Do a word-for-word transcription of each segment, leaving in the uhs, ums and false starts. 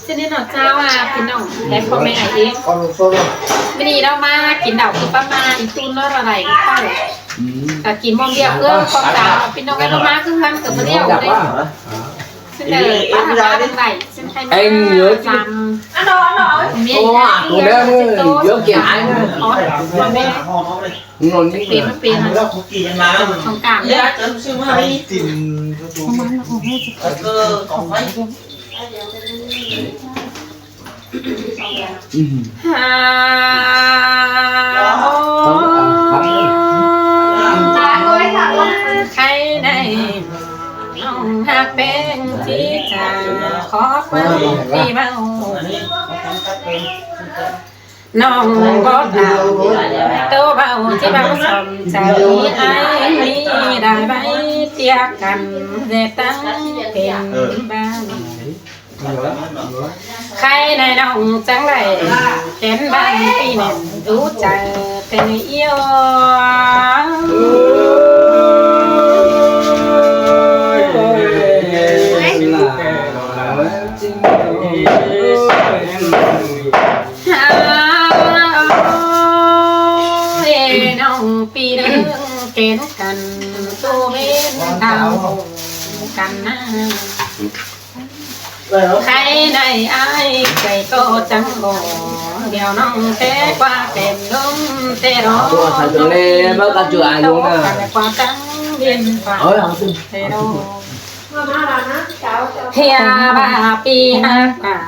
Thế nên nó sao à, thì nó đẹp con mẹ ấy. Bên đi đâu mà, kín đảo cứ bắp mà, ít tu nó là đẩy cái tao. Cả kín mong điệp ước con tao, bên nó cái nó má cứ hăng, cứ bắp điệp đấy. Xin đợi, bác hàng bác đừng đẩy, xin thay Anh nhớ chứ. Làm. Ăn đó, ăn đó. Mẹ Ô, nhá, cũng đi đeo ăn, nữa, xin nhớ kiểu ai nữa. Thôi, con bé. Ngon đi. Pin, pin. Thông cảm nhá. Hà Ôi, khay này, nong hạc peng chỉ trả khó quên đi bao. Nong bót đảo, tô bao chỉ bao sòm chảy ai mi đại bái tiệc cắn dệt tăng pin ban. Khay này nong trắng đảy, kén ban pi nẻn rú chảy tên yêu. Ôi, nong pi đương kén cắn, tô bên đào cắn na. Khay này ai khay có trắng bò, đèo nong té qua kèm gốm té đó. Ủa, thằng Tùng Lê bác cà chua ai uống à? Qua trắng biên qua. Ôi, thằng Tùng. Té đó. Hia ba pi hạc à.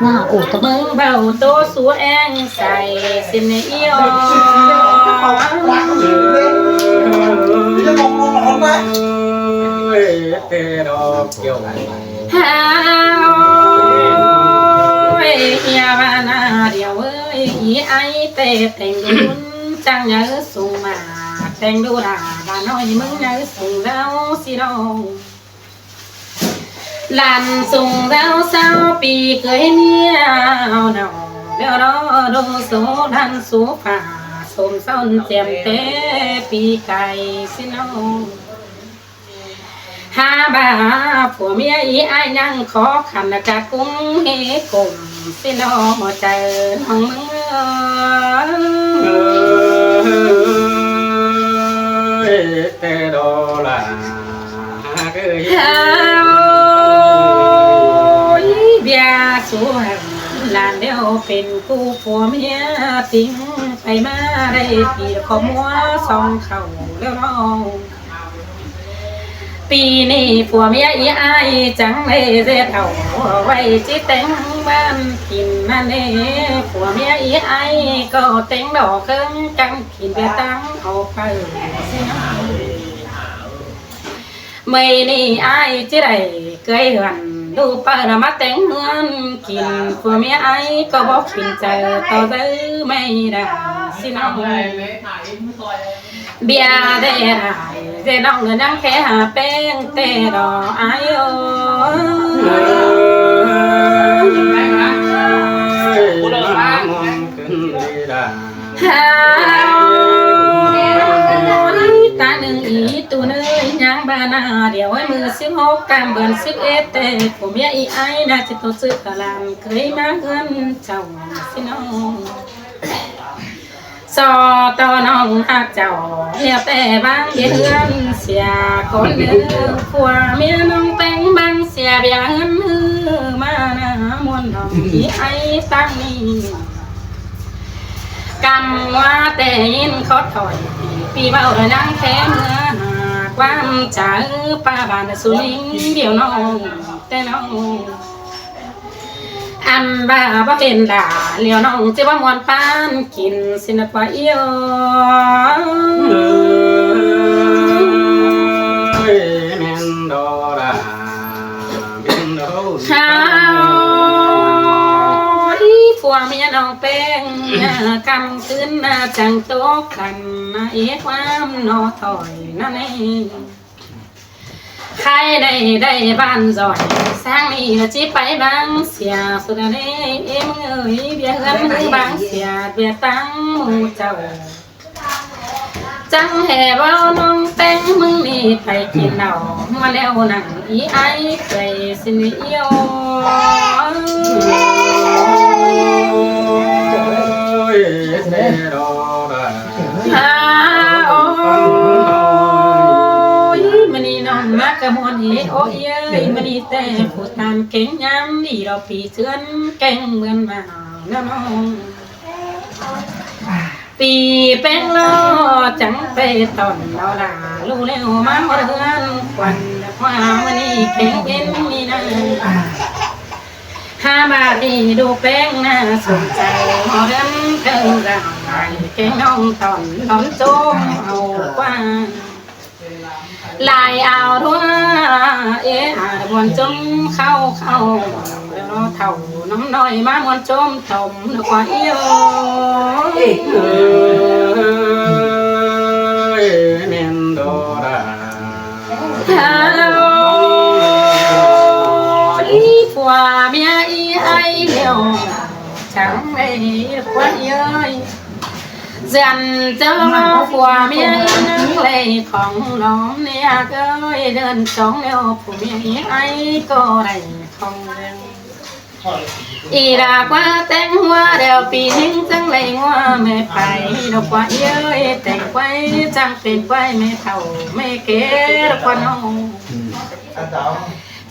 Mưng bao tô sú eng sai xin yêu. Ôi, té đó kiểu. Hà ơi, hia ba na điêu ơi, ý ai tê têng đun, chăng nhớ sung mà, têng đu đà, bà nói mưng nhớ sung rau xì đâu. Làn sung rau sao pi cưới miêu nào, đeo đó đô số làn số phà, sôm son chém tê pi cài xì đâu. Hả bà, phua mía ý ai năng khó khăn là cả cũng hế cùng xin lo mà trời mong mưa. Ơi, tê đó là cái Hả ơi, bia số hàng là đeo pên cu phua mía tính phải mà đây thì có mua song khẩu đeo đó. Pi ꞌnị phua mía í ai chắng lê dệt ảo, ꞌvạy ꞌchí téng ꞌban kin ꞌnặn ê. Phua mía í ai ꞌcọ téng đỏ khớng căng kin bia táng ꞌo pay. ꞌMự ꞌnị ai ꞌchí đảy ꞌcới hưn, đu pay ꞌna ꞌmá téng ꞌhướn kin. Phua mía ai ꞌcọ bók kin chaư ꞌto ꞌdứ ꞌmạy đa ꞌsị ꞌnọng. Bia đe ai, dệt ꞌnọng ꞌnớ ꞌnhắng khé hả ꞌpéng tê đó ai ơi. Hả ơi, ta ꞌnưng í tu ꞌnới ꞌnhắng ba ꞌna điêu ơi, ꞌmự síp hốc cam bươn síp ết tê, phua mía í ai ꞌna ꞌchí tô ꞌsự ꞌcọ ꞌlam ꞌcới ꞌmá ꞌhướn chảu ꞌsị ꞌnọng. So ꞌto ꞌnọng ꞌhặc chảu, ꞌliạk ꞌtẹ ꞌváng bia ꞌhướn sia cón ꞌnớ. Phua mía ꞌnọng ꞌpéng ꞌváng sia bia ꞌhướn ꞌhứ ꞌmá ꞌna ꞌmuôn ꞌnọng í ai ꞌtáng ꞌnị. Căm ꞌva ꞌtẹ ꞌnhính khót khỏi, pi ꞌvạu đa ꞌnhắng khé ꞌmưa hả ꞌquám chaư ꞌpa bản su ꞌnhính điêu ꞌnọng ꞌtẹ ꞌnọng. Ăn ba báu hên đả, điêu ꞌnọng ꞌchí báu ꞌmuôn ꞌpán kin ꞌsịn ꞌna ꞌquá ꞌiêu. Ơi, ꞌmen đó đa, ꞌmen đó. Hả ơi, phua mía ꞌnọng ꞌpéng, căm ꞌcứn chắng tốc căn, ê ꞌquám ꞌnọ thỏi ꞌnặn ê. Khai đảy đảy bản giỏi, sáng ꞌnị ꞌchí pay ꞌváng sia, sút ꞌnị ê ꞌmưng ơi, bia ꞌhướn ꞌhứ ꞌváng sia, bia ꞌtáng ꞌmự chảu. Chắng hê báu ꞌnọng ꞌpéng ꞌmưng ꞌnị pay kin đảu, ꞌmưa ꞌlẹo nẳng í ai pay ꞌsịn ꞌnị ꞌiêu. Ơi, ꞌmự ꞌnị ꞌtẹ phủ tam kéng ꞌnhám đi lo ꞌpi ꞌchướn kéng ꞌmưn ꞌmá ꞌnớ ꞌnọng. ꞌPi ꞌPéng lo chắng pay tỏn lo lả ꞌlụk ꞌlẹo ꞌmá ꞌhọt ꞌhướn khuôn ꞌquá ꞌmự ꞌnị kéng ꞌnhính ꞌnị ꞌnớ. Ha ꞌmá đi ꞌlụk ꞌPéng ꞌnớ sung chaư ꞌhọt ꞌhướn kéng dáng ải kéng ꞌnọng tỏn tỏn ꞌchốm au ꞌquá. Lai au ꞌlúa ê a ꞌmuôn ꞌchốm khảu khảu, lo thảu ꞌnọng ꞌnọi ꞌmá ꞌmuôn ꞌchốm tỏm ꞌnớ ꞌquá ꞌiêu. Ơi, ꞌmen đo đa. Hao, ꞌí phua ꞌmía ꞌí ái ꞌlẹo, chắng đảy ꞌquá ꞌiêu ơi. Dơn ꞌchớ lo phua ꞌmía ꞌí ꞌnăng đảy khong lom ꞌnị ꞌhặc ơi, dơn song ꞌlẹo phua ꞌmía ꞌí ái ꞌcọ đảy khong lom. ꞌI đa ꞌquá téng ꞌhua ꞌlẹo ꞌpi ꞌnhính chắng đảy ꞌngúa ꞌmá pay lo ꞌquá ꞌiêu ơi, téng ꞌquái chắng pên ꞌquái ꞌmá thảu ꞌmá ké lo ꞌquá ꞌnọng.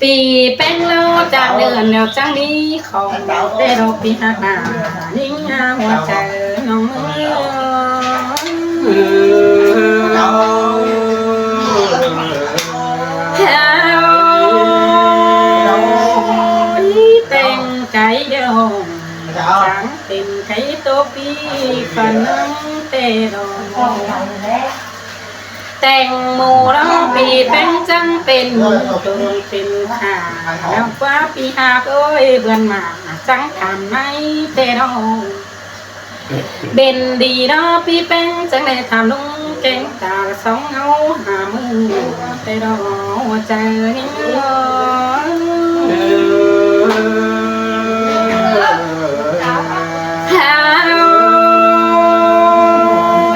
ꞌPi ꞌPéng lo chắng đươn ꞌlẹo chắng ꞌmí khong ꞌtẹ lo ꞌpi ꞌhặc ꞌnhính ꞌhua chaư ꞌnọng ꞌmự. Hao, ꞌí téng cái điêu chắng pên cái tô ꞌpi khăn ꞌnưng ꞌtẹ lo. Téng ꞌmự lo ꞌpi ꞌPéng chắng pên ꞌmự tôm pên khả ꞌlẹo ꞌquá ꞌpi ꞌhặc ơi, bươn ꞌmá chắng tham ꞌnái ꞌtẹ lo. Pên đi lo ꞌpi ꞌPéng chắng đảy tham ꞌlung kéng ta song ꞌháu ha ꞌmự ꞌtẹ lo ꞌhua chaư ꞌnhính ꞌnớ. Hao,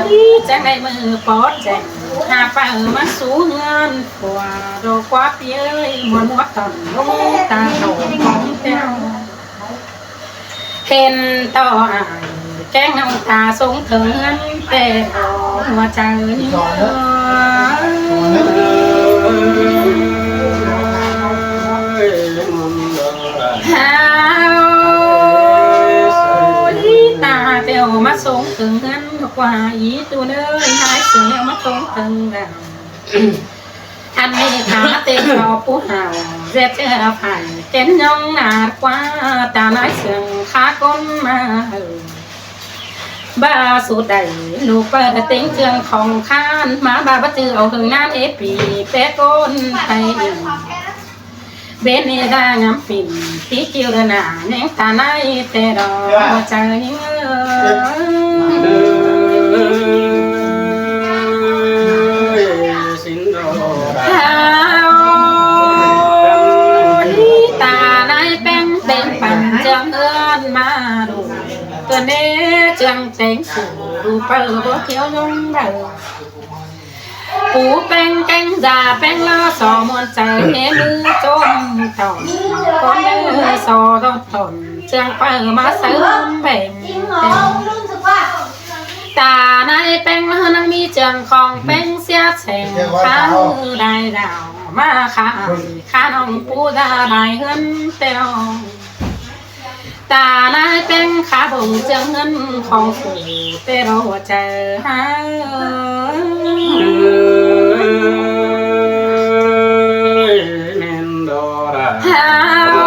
ꞌí chắng đảy ꞌmự ꞌpọt chẻng ha pay ꞌmá sú ꞌhướn phua lo ꞌquá ꞌpi ơi, ꞌmuôn ꞌmuôn tỏn ꞌlung ta tỏn ꞌtẹ lo. Hên ꞌto ải kéng ꞌnọng ta sống thơng ꞌhướn ꞌtẹ lo ꞌhua chaư ꞌnhính ꞌnớ. Hao, ꞌí ta ꞌtẹo ꞌmá sống thơng ꞌhướn ꞌquá ꞌí ꞌtu ꞌnớ, ꞌnái sương ꞌlẹo ꞌmá sống thơng ꞌlẹo. Ăn ꞌmí khả ꞌtẹ lo pú hảư ꞌdệt ꞌchớ ꞌlẹo phải kén ꞌnhóng nả ꞌquá, ta ꞌnái sương khả ꞌcốn ꞌmá hảư. ꞌVa sút đảy ꞌlụk ꞌpưa téng ꞌchương khong khăn ꞌmá, ꞌva báu ꞌchư au ꞌhưng ꞌnán ê ꞌpi ꞌpé ꞌcốn Tây. Bên ê ꞌda ngắm phìn tí kiêu đa nả ꞌnéng ta ꞌnái ꞌtẹ lo ꞌhua chaư ꞌnhính ꞌnớ. Hao, ꞌí ta ꞌnái ꞌPéng pên păn ꞌchương ꞌhướn ꞌmá ꞌlụk. ꞌCọ ꞌnê ꞌchương téng phủ ꞌlụk ꞌpưa báu thiếu ꞌnhóng đaư. Pú ꞌPéng kéng da ꞌPéng ꞌló so ꞌmuôn chaư ꞌmí ꞌmự ꞌchốm tỏn, ꞌcốn ꞌmự so tỏn tỏn, ꞌchương ꞌpưa ꞌmá sáư ꞌpéng. Ta ꞌnái ꞌPéng ꞌló ꞌnăng ꞌmí ꞌchương khong ꞌPéng sia seng khả ꞌhư đai đảo, ꞌmá khả ải khả ꞌnọng pú da đai ꞌhướn ꞌtẹ lo. Ta ꞌnái ꞌPéng khả bông ꞌchương ꞌhướn khong phủ ꞌtẹ lo ꞌhua chaư ha. Hao,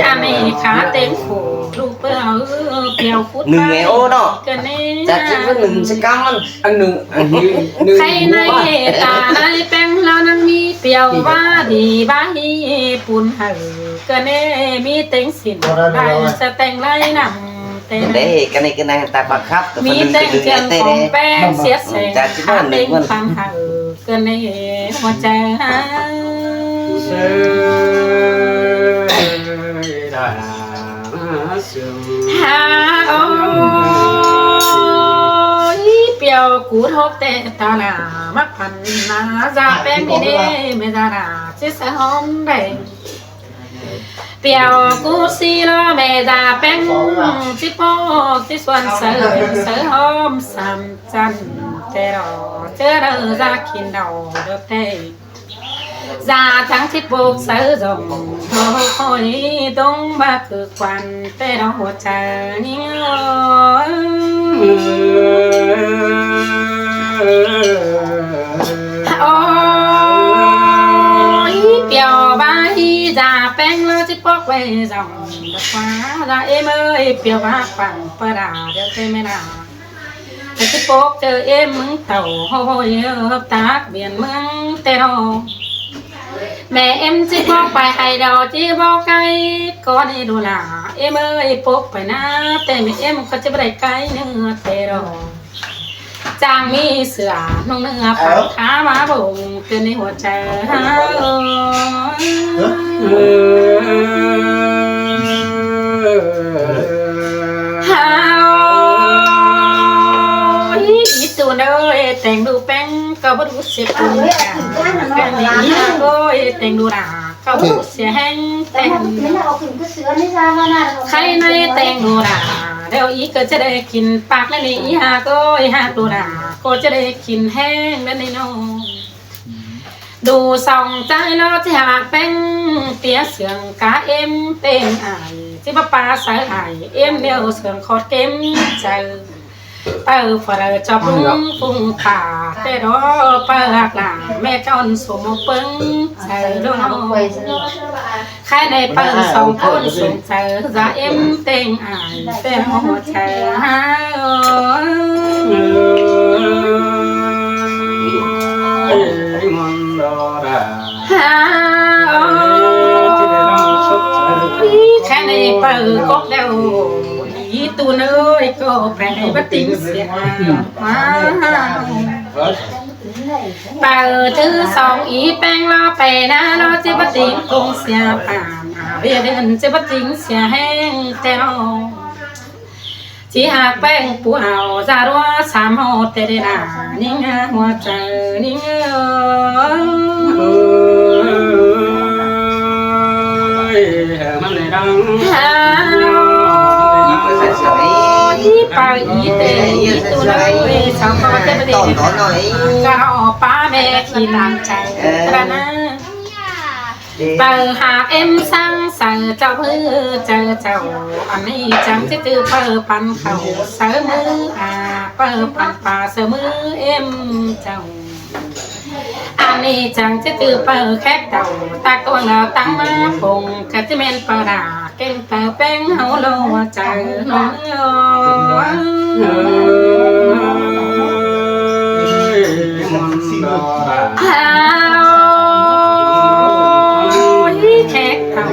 ăn ꞌmí khả téng phủ ꞌlụk ꞌpưa ꞌpiêu khút ꞌnưng ꞌnị ꞌnớ. ꞌCọ ꞌnê chả chỉ có ꞌnưng sẽ cắm ăn. Ăn ꞌnưng, ăn ꞌnưng, ꞌnưng khay ꞌnị, ta ꞌnái ꞌPéng ꞌló ꞌnăng ꞌmí ꞌpiêu ꞌva đi ꞌva hí pun hảư. ꞌCọ ꞌnê ꞌmí téng sỉn lai sa téng lai nẳng ꞌtẹ nẳng. Đảy ꞌcọ ꞌnị ꞌcọ ꞌnăng ta ꞌpặc khắp ꞌmí téng ꞌchương khong ꞌPéng sia seng chả chỉ có ꞌnưng téng ꞌnưng păn hảư. ꞌCọ ꞌnê ꞌhua chaư ha. Hao, ꞌpiêu cút hốc ꞌtẹ ta nả ꞌmá păn nả da ꞌPéng đi ꞌnê ꞌmá da nả ꞌchí sáư ꞌhôm đảy. ꞌPiêu cút sí lo ꞌmá da ꞌPéng ꞌchí ꞌpộ ꞌchí suôn sáư sáư ꞌhôm sam chăn ꞌtẹ lo ꞌchớ đaư da khỉn đau đớp ꞌtẹ. Dả chắng ꞌchí pốc sáư dỏng, ꞌhôi ꞌhôi, tông ꞌva cứ quan ꞌtẹ đó ꞌhua chaư ꞌnhính ơi. Ôi, piẻo ꞌva ꞌhí dả ꞌpéng ꞌló ꞌchí pốc ꞌvạy dỏng, ꞌva dả ꞌếm ơi, piẻo ꞌva quảng ꞌpá đả, điêu ꞌtẹ ꞌme đả. Cái ꞌchí pốc ꞌchớ ꞌếm ꞌmướng tảu ꞌhôi ꞌhôi, ꞌhướp tắc biển ꞌmướng ꞌtẹ đó. ꞌMẹ ꞌếm ꞌchí pốc pay hay đó ꞌchí bók cái ꞌcọ đi đu lả. ꞌếm ơi, pốc pay ꞌná ꞌtẹ ꞌmẹ ꞌếm ꞌcọ ꞌchí báu đảy cái ꞌnưng ꞌtẹ đó. Chắng ꞌmí sửa ꞌnung ꞌnưng păng khá ꞌmá bông ꞌcứn ꞌnị ꞌhua chaư. Hao, ꞌí ꞌtụ ơi, teng đu ꞌpéng ꞌcọ báu đu sia pun cả. ꞌPéng ꞌnị ꞌí hák ơi, teng đu đả ꞌcọ báu đu sia ꞌhéng ꞌtẹ. Khay ꞌnị teng đu đả, điêu ꞌí ꞌcọ ꞌchí đảy kin pák ꞌnị, ꞌí hák ơi, hák đu đả ꞌcọ ꞌchí đảy kin ꞌhéng ꞌnị ꞌnọ. Đu song ꞌchái ꞌló ꞌchí hák ꞌpéng, tia siêng cá ꞌếm ꞌpéng ải, ꞌchí báu ꞌpá sáư ải, ꞌếm điêu siêng khót kém chaư. Pau phả đaư chóp ꞌlung phung pả, ꞌtẹ đó pau hák lả, ꞌme ꞌchọn sổ mốc ꞌpứng chaư đó. Khay ꞌnị pau song ꞌcốn sung chaư, dả ꞌếm ꞌpéng ải, ꞌtẹ đó ꞌhua chaư. Hao, khay ꞌnị pau cốc điêu, ꞌí ꞌtụ ơi, ꞌcọ pay báu ꞌtếng sia. Pau thứ song ꞌí ꞌpéng ꞌló pay ꞌná ꞌló ꞌchí báu ꞌtếng công sia pả, ꞌviạk đơn ꞌchí báu ꞌtếng sia ꞌhéng ꞌtẹ đó. ꞌChí hák ꞌpéng pú hảư dả ꞌlúa sam ꞌhô ꞌtẹ đảy đả ꞌnhính ꞌhua chaư ꞌnhính ơi. Hao, ꞌí pau ꞌí ꞌtẹ ꞌí ꞌtụ ơi, sau ꞌcọ ꞌchí báu đảy đả, ꞌcọ ꞌpá ꞌme kin chaư ꞌtẹ ná. Pau hák ꞌếm sáng saư chảu ꞌmứ chaư chảu, ăn ꞌnị chắng ꞌchí ꞌchư pau păn khảu sáư ꞌmứ a, pau păn pá sáư ꞌmứ ꞌếm chảu. Ăn ꞌnị chắng ꞌchí ꞌchư pau khék tảu, ꞌtặc tuông đao tắng ꞌmá phông, ꞌcọ ꞌchí ꞌmen pau đả, kéng pau ꞌpéng ꞌháu ꞌlô chaư ꞌnung ơi. Hao, ꞌí khék tảu,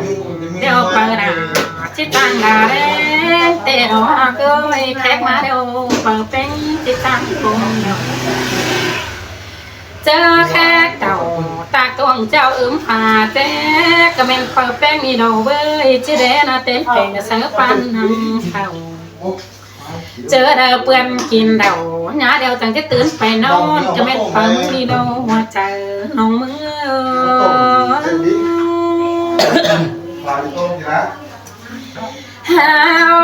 điêu pau đả, ꞌchí ꞌtáng đả đen, ꞌtẹ đó ꞌcọ ꞌí khék ꞌmá điêu pau ꞌpéng, ꞌchí ꞌtáng phông điêu. ꞌChớ khék tảu, ꞌtặc tuông chảu ứm pha ꞌtẹ, ꞌcọ ꞌmen pau ꞌpéng ꞌnị đó ꞌvới, ꞌchí đé ꞌna têm peng sáư păn ꞌnăng tảu. ꞌChớ đaư ꞌpươn kin đảu, ꞌnhá điêu chắng ꞌchí tứn pay ꞌnón, ꞌcọ ꞌmen pau ꞌmứng ꞌnị đó ꞌhua chaư ꞌnọng ꞌmứng ơi. Hao,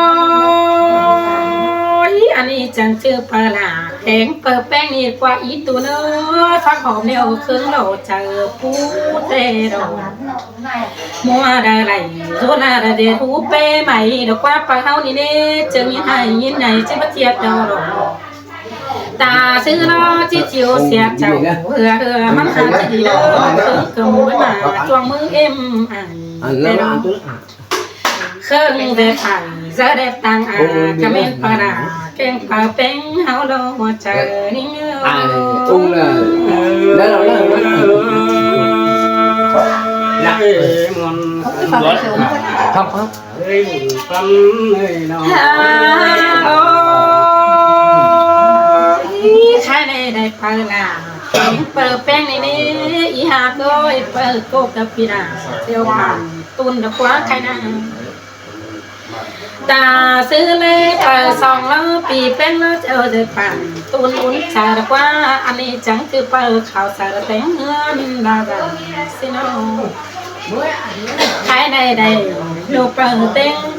ꞌí ăn ꞌnị chắng ꞌchư pau lả, kéng pau ꞌpéng ꞌnị ꞌquá ꞌí ꞌtụ ơi, phák hom điêu khương ꞌlô chaư pú ꞌtẹ đó. ꞌMua đaư đảy, ꞌdú ꞌna đaư đảy hú pé mảy, đó ꞌquá pau ꞌháu ꞌnị ꞌnế, chơng ꞌnhính ꞌhại ꞌnhính ꞌnạy, ꞌchí báu ꞌchiến đaư lỏ. Ta sư ꞌló ꞌchí chiêu sia chảu, ꞌhưa ꞌhưa ꞌmắn ha ꞌchí đi đaư, khương cơm ꞌmắn ha, chuông ꞌmứ ꞌếm ải, ꞌtẹ đó. Khương đe phải, da đe tăng a, ꞌcọ ꞌmen pau đả, kéng pau ꞌpéng ꞌháu ꞌlô ꞌhua chaư ꞌnhính ơi. Ôi, ung là, đó là, đó là, đó là. Khắp, khắp. Hao, ꞌí khay ꞌnị đảy pau lả, kéng pau ꞌpéng ꞌnị ꞌnị, ꞌí hák ơi, pau ꞌcọ cắp pi đả, ꞌchưa păn tun đó ꞌquá khay ꞌna. Ta sư ꞌlế pau song ꞌló pi ꞌpéng ꞌló ꞌchưa đảy păn tun ún chaư đó ꞌquá, ăn ꞌnị chắng ꞌchư pau khảu chaư téng ꞌhướn đa đa ꞌsị ꞌnọ. Khay ꞌnị đảy ꞌlụk pau téng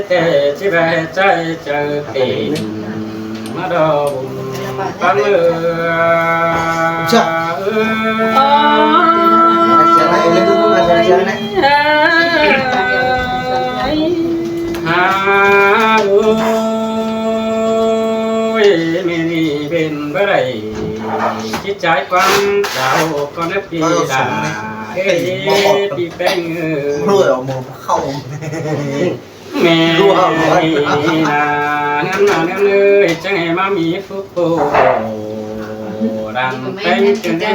ꞌtẹ ꞌchí ꞌvạy ꞌchái chaư tỉnh ꞌmá đo bun ꞌpắn ư. Hák ôi, ꞌmẹ ꞌnị bến báu đảy, ꞌchí ꞌchái ꞌquám chảu ꞌcọ ꞌnớ pi đa, ê, pi ꞌpéng ư. ꞌMẹ ꞌnị ꞌnớ ꞌnớ ꞌnớ, chắng ꞌhế ꞌmá ꞌmí phúc ꞌpộ đăm ꞌpéng ꞌcợn đé ha,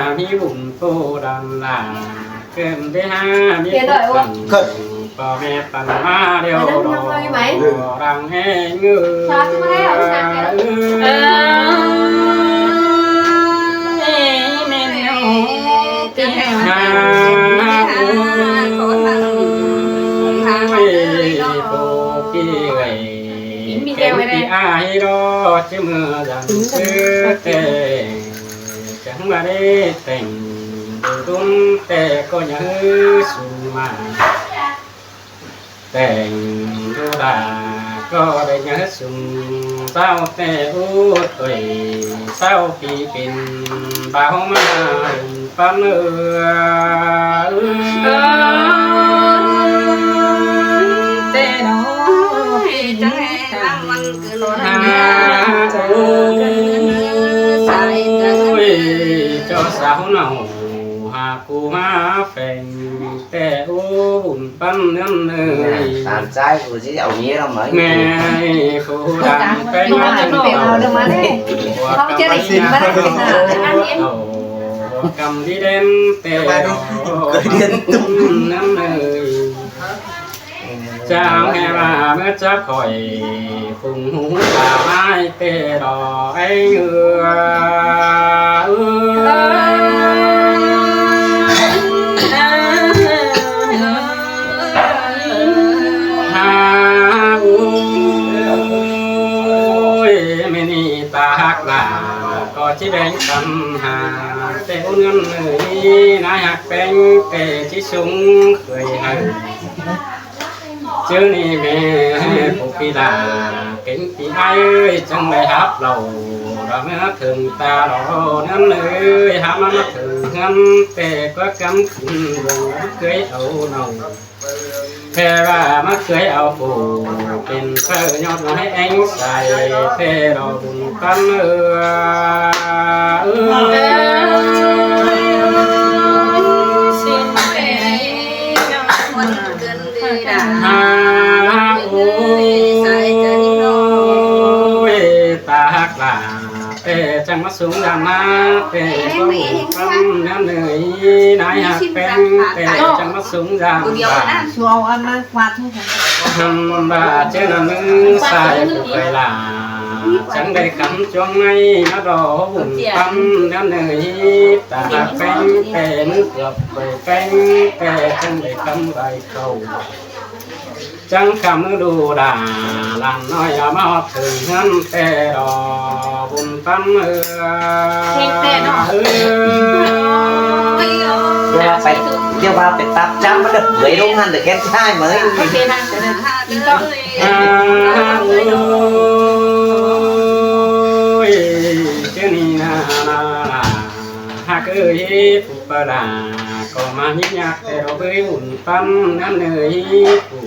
ꞌmí bun ꞌpộ đăm lả ꞌcợn đé ha, ꞌmí phúc đăm ꞌpo ꞌmẹ păn ꞌmá điêu đo đăm ꞌhế ngư. Hák ôi, ꞌpộ ꞌpi ơi, kéng ꞌpi ải đó, ꞌchí ꞌmưa dăm ꞌsứ ꞌtẹ, chắng ꞌva đé tẻng, đu đun ꞌtẹ ꞌcọ ꞌnhá ꞌhứ sung ꞌmá. Tẻng đu đa ꞌcọ đảy ꞌnhá ꞌhứ sung, ꞌsáo ꞌtẹ ú ꞌtoi, ꞌsáo pi pên báo ꞌmá ꞌpắn ư. Hák ôi, ꞌchọ sáo nảu hák cu ꞌmá pheng ꞌtẹ ú bun ꞌpắn ꞌnớ ꞌnớ. Tam ꞌchái cu ꞌchí au ꞌmía ꞌlẹo ꞌmá. ꞌMẹ ꞌhụ đăm ꞌpéng ꞌmá chắng ꞌtọ, ꞌcọ ꞌcọ ꞌcọ ꞌcọ đi đen ꞌtẹ ꞌnớ ꞌnớ. Chắng ꞌhế ꞌva ꞌmưa chắng khỏi khung hú ta mai ꞌtẹ đo ê ngư. Hák ôi, ꞌmẹ ꞌnị ta hák lả ꞌcọ ꞌchí ꞌvạy tăm ha, ꞌtẹ ú ꞌnớ ꞌnớ, nái hák ꞌpéng ꞌtẹ ꞌchí sung khơi hảư. ꞌChớ ꞌnị ꞌmẹ ꞌpộ pi đa, kéng pi ải ơi, chắng đảy háp lảu đa ꞌmưa thửng ta đo ꞌnớ ꞌnớ, háp ꞌmá ꞌmá thửng ꞌhướn ꞌtẹ ꞌquá cắm kin bông ꞌmá ꞌcới au nảu. Thế ꞌva ꞌmá ꞌcới au phủ pên ꞌpưa ꞌnhọt ꞌnọi ꞌhéng sai, thế đo bun ꞌpắn ư. Hák ôi, ta hák lả ꞌtẹ chắng ꞌmá sung dăm ꞌmá, ꞌtẹ ꞌcọ bun ꞌpắn ꞌnớ ꞌnớ, nái hák ꞌpéng ꞌtẹ chắng ꞌmá sung dăm ꞌmá. Hăm ꞌva ꞌchớ ꞌnặn ꞌmứ sai phủ khơi lả Chắng đảy khắm chuông ꞌnị ꞌmá đo bun ꞌpắn ꞌnặn ꞌnớ ꞌhị, ta ꞌhặc ꞌpéng ꞌtẹ ꞌmứ cướp ꞌpéng ꞌtẹ chắng đảy khắm đảy khảu. Chắng khắm ꞌmứ đu đa, lan ꞌnọi a ꞌmá ꞌhọt thửng ꞌhướn ꞌtẹ đo bun ꞌpắn ư. ꞌTẹ ꞌnớ. ꞌDiu ꞌva pay, ꞌdiu ꞌva pay tắp chăm ꞌmá đớc bưởi ꞌlống ꞌnặn đảy kén ꞌchái ꞌmới. Ôi, chứ ꞌnị ꞌna ꞌna ꞌna, ꞌhặc ới, phủ ꞌpưa đa ꞌcọ ꞌmá ꞌnhí ꞌnhặc ꞌtẹ đo bưới bun ꞌpắn ꞌnặn ới, phủ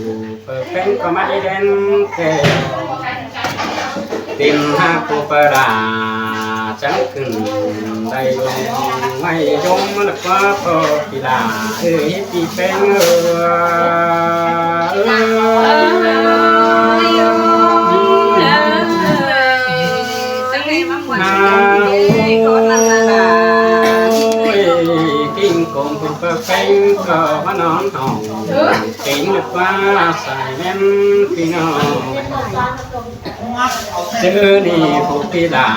ꞌpưa ꞌpéng ꞌcọ ꞌmá đi đen ꞌtẹ. Tin ꞌhặc phủ ꞌpưa đa chắng khửn đảy ꞌlống ꞌmạy dôm ꞌmá đa ꞌquá ꞌpo ꞌpi đa ới, ꞌpi ꞌpéng ơi. Ôi, kinh cốm phủ ꞌpưa ꞌpéng ꞌcọ ꞌmá nón hỏng, kính đảy ꞌquá sai ꞌmen ꞌpi ꞌnọng. Chứ ꞌnị phủ ꞌpi đa,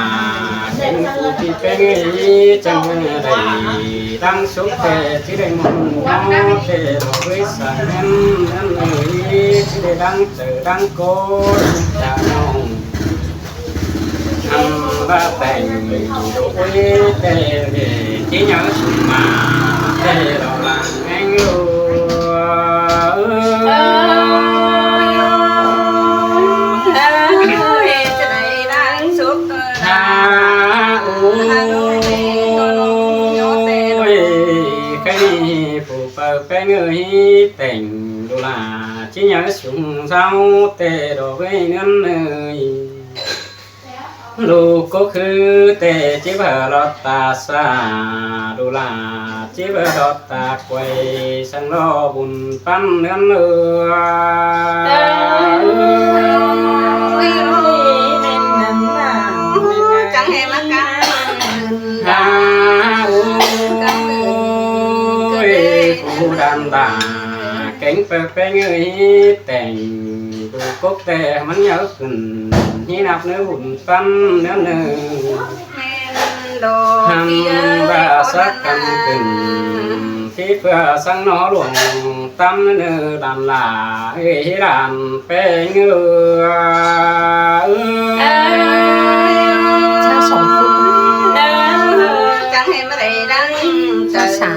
kính phủ ꞌpi ꞌpéng ới, chắng đảy đang súc ꞌtẹ, chứ đảy môn ꞌnó ꞌtẹ đo bưới sai ꞌmen ꞌnặn ới, chứ đảy đang chaư đang ꞌcốn ta ꞌnọng. Ăn ꞌva ꞌteng đu ới ꞌtẹ, ꞌchí ꞌnhó sung ꞌmá ꞌtẹ đo lăng ꞌhéng ư. Ơ, ơ, ơ, ơ, ơ, đang súc, ơ, ha, ơ, ơ, ơ, ôi, cái ꞌnị phủ ꞌpưa ꞌpéng ới, ꞌteng đu đa ꞌchí ꞌnhó sung ꞌsáo ꞌtẹ đo bưới ꞌnặn ới. Lu cốc khứ ꞌtẹ ꞌchí ꞌva ꞌlọt ta sa, đu đa ꞌchí ꞌva ꞌlọt ta quay, săng lo bun ꞌpắn ꞌnặn ới. Chắng hê ꞌmá cá. Ha, ôi, phủ đan đa, kéng ꞌpưa ꞌpéng ới, ꞌteng đu cốc ꞌtẹ ꞌmắn ꞌnhó khửn ꞌhí ꞌnặp ꞌnớ bun ꞌpắn ꞌnớ ꞌnớ. Hăm ꞌva sắc căn khửn, ꞌchí ꞌpưa săng ꞌnó luông ꞌtắm ꞌnớ đan đa ới, đan ꞌpéng ơi. Chắng hê ꞌmá đảy đang chaư.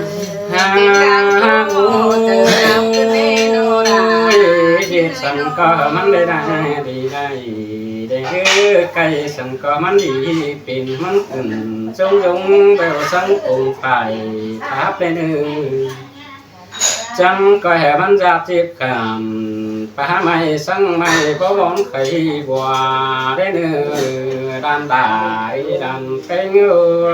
Ha, ha, ôi, ꞌdệt săng ꞌcọ ꞌmắn đảy đang đi đảy. Đen ư, cái săng ꞌcọ ꞌmắn đi pên ꞌmắn khửn, dống dống bẻo săng ꞌcốn phải tháp đen ư. Chắng ꞌcọ hê ꞌmắn dạp chếp khảm, pá ꞌmạy săng ꞌmạy báu bón khay bua đen ư, đan đa ới, đan ꞌpéng ơi.